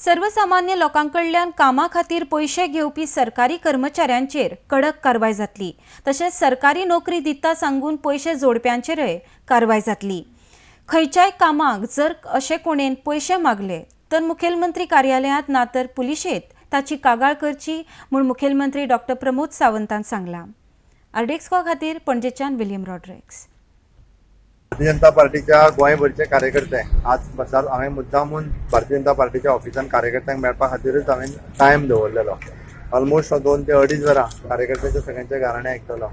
सर्वसामान्य लोकां कडल्यान कामा खातीर पयशे घेवपी सरकारी कर्मचाऱ्यांचेर कडक कारवाय जातली. तशेंच सरकारी नोकरी दिता सांगून पयशे जोडप्यांचेरय कारवाय जातली. खंयच्याय कामाक जर अशे कोणेन पयशे मागले तर मुखेलमंत्री कार्यालयांत ना तर पुलिशेंत ताची कागाळ करची म्हूण मुखेलमंत्री डॉक्टर प्रमोद सावंतान सांगलां. आरडीएक्स खातीर पणजेच्यान विलियम रॉड्रिक्स. भारतीय जनता पार्टीच्या गोंयभरचे कार्यकर्ते आज बसात. हांवें मुद्दामून भारतीय जनता पार्टीच्या ऑफिसान कार्यकर्त्यांक मेळपा खातीरच हांवें टायम दवरलेलो. ऑलमोस्ट 2 ते अडीच वरां कार्यकर्त्यांच्या सगळ्यांच्या गाराणें आयकतलो.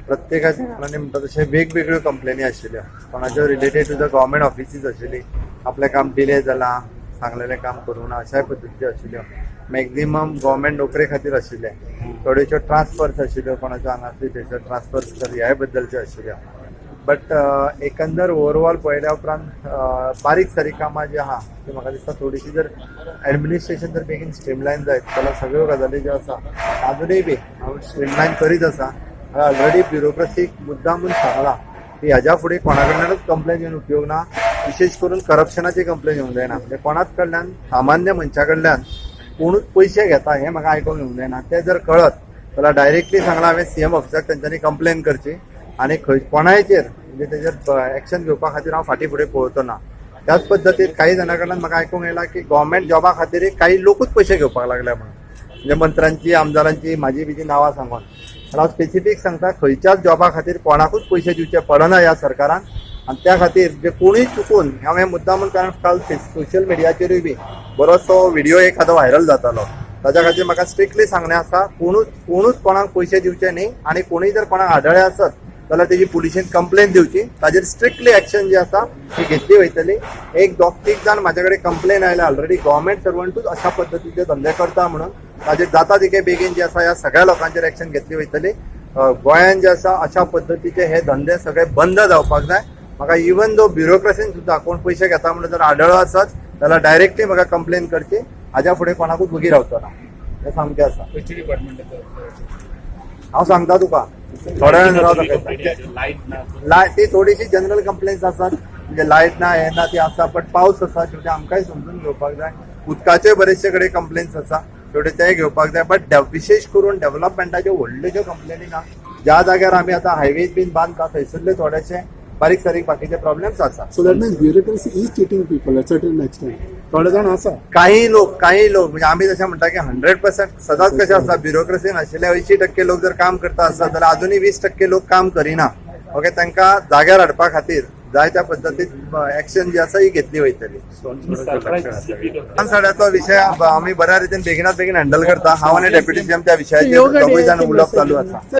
प्रत्येकाच्या गाराणें म्हणटा तशें वेगवेगळ्यो कंप्लेनी आशिल्ल्यो. कोणाच्यो related to the government offices आशिल्ली, आपलें काम डिले जालां, सांगलेलें काम करूंक ना, अशाय पद्दतीच्यो आशिल्ल्यो. मॅक्झिमम गव्हर्मेंट नोकरे खातीर आशिल्ले. थोड्योश्यो ट्रान्सफर्स आशिल्ल्यो, कोणाच्यो हांगासर थंयसर ट्रान्सफर्स कर ह्याय बद्दलच्यो आशिल्ल्यो. बट एकंदर ओवरऑल पळयल्या उपरांत बारीक सारीक कामां जी आहा ती म्हाका दिसता थोडीशी जर एडमिनिस्ट्रेशन जर बेगीन स्ट्रीमलायन जायत जाल्यार सगळ्यो गजाली ज्यो आसा अजुनूय बी हांव स्ट्रीमलायन करीत आसा. हांवें ऑलरेडी ब्युरोक्रसीक मुद्दामून सांगलां की ह्याच्या फुडें कोणा कडल्यानूच कंप्लेन येवन उपयोग ना. विशेश करून करप्शनाची कंप्लेन येवंक जायना. म्हणजे कोणाच कडल्यान, सामान्य मनशा कडल्यान कोणूच पयशे घेता हें म्हाका आयकूंक येवंक जायना. तें जर कळत जाल्यार डायरेक्टली सांगलां हांवें सीएम ऑफिसाक, तेंच्यांनी कंप्लेन करची आनी खंय कोणायचेर म्हणजे तेजेर एक्शन घेवपा खातीर हांव फाटीं फुडें पळोवचो ना. त्याच पद्दतीन काही जाणां कडल्यान म्हाका आयकूंक येयलां की गव्हर्मेंट जॉबा खातीर काही लोकूच पयशे घेवपाक लागले म्हणून, म्हणजे मंत्र्यांची, आमदारांची, म्हाजी बिजी नांवां सांगून. पण हांव स्पेसिफीक सांगता, खंयच्याच जॉबा खातीर कोणाकूच पयशे दिवचे पडना ह्या सरकारान. आनी त्या खातीर जे कोणूय चुकून हांवें मुद्दामून, कारण काल सोशल मिडियाचेरूय बी बरोचसो व्हिडिओ एखादो व्हायरल जातालो, ताच्या खातीर म्हाका स्ट्रिक्टली सांगणें आसा, कोणूच कोणूच कोणाक पयशे दिवचे न्ही आनी कोणूय जर कोणाक आढळ्ळे आसत जाल्यार तेजी पुलिशेन कंप्लेन दिवची. ताजेर स्ट्रिक्टली एक्शन जी आसा ती घेतली वयतली. एक दोग तीग जाण म्हाजे कडेन कंप्लेन आयल्या ऑलरेडी, गव्हर्मेंट सर्वंटूच अशा पद्दतीचे धंदे करता म्हणून. ताजेर जाता तितके बेगीन जे आसा ह्या सगळ्या लोकांचेर एक्शन घेतली वयतली. गोंयान जे आसा अशा पद्दतीचे हे धंदे सगळे बंद जावपाक जाय. म्हाका इवन दो ब्युरोक्रेसीन सुद्दां कोण पयशे घेता म्हणून जर आढळ्ळो आसत जाल्यार डायरेक्टली म्हाका कंप्लेन करची. हाज्या फुडें कोणाकूच वगी रावचो ना हें सामकें आसा. खंयचे डिपार्टमेंट? हांव सांगता तुका, थोड्या वेळान राव दाखयता. लायट ना. लायट ती थोडीशी जनरल कंप्लेन्स आसात, म्हणजे लायट ना, हे ना, ती आसा. बट पावस आसा, शेवटी आमकांय समजून घेवपाक जाय. उदकाचे बरेचशे कडेन कंप्लेन्स आसा, शेवटी तेय घेवपाक जाय. बट विशेश करून डेव्हलपमेंटाच्यो व्हडल्यो कंप्लेनी ना. ज्या जाग्यार आमी आतां हायवेज बीन बांदता थंयसरले थोडेशे बारीक सारीक बाकीचे प्रॉब्लेम्स आसा. So that means bureaucracy is cheating people at certain extent. थोडे जाण आसा. काही लोक, काही लोक, म्हणजे आमी जशें म्हणटा की 100% सदांच कशें आसता, ब्युरोक्रेसी नाशिल्ले 80% लोक जर काम करता आसत जाल्यार अजुनूय 20% लोक काम करिना. ओके, तांकां जाग्यार हाडपा खातीर जाय त्या पद्दतीन एक्शन जी आसा ही घेतली वयतली. साड्याचो विशय आमी बऱ्या रितीन बेगिनात बेगीन हँडल करता. हांव आनी डेप्युटी सीएम त्या विशयाचेर दोगूय जाण उलोवप चालू आसा.